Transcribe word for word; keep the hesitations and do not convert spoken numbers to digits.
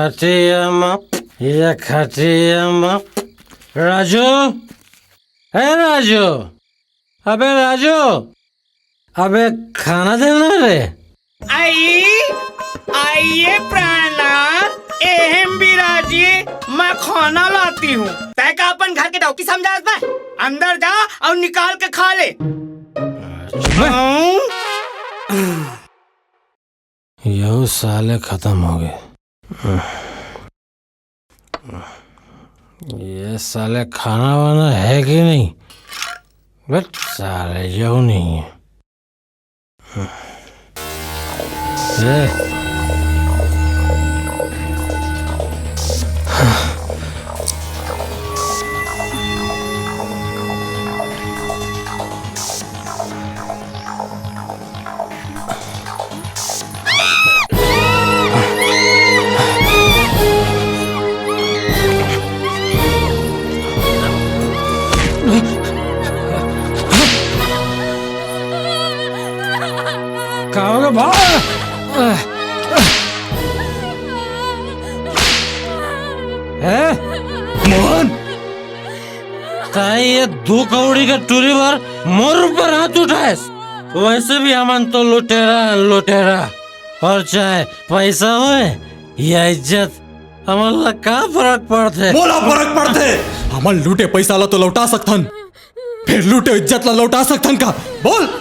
खटिया म, ये खटिया म। राजू, ए राजू, अबे राजू, अबे खाना देना रे। आई, आइए प्राणनाथ, एहम बिराजिए, मैं खाना लाती हूँ। तय का अपन घर के डौकी समझास बे? अंदर जा और निकाल के खा ले। यहू साले खत्म हो गए। ये साले खाना वाना है कि नहीं? बट साले यहू नहीं है। ये का होगे भाई? हैं? मोहन, ताई ये दू कौड़ी के टूरी बर मोर ऊपर हाथ उठाएस। वैसे भी हमन तो लुटेरा, लुटेरा। और चाहे पैसा होए या इज्जत, हमन ला का फरक पड़थे? मोला फरक पड़थे। हमन लूटे पैसा ला तो लौटा सकथन, फिर लूटे इज्जत ला लौटा सकथन का? बोल।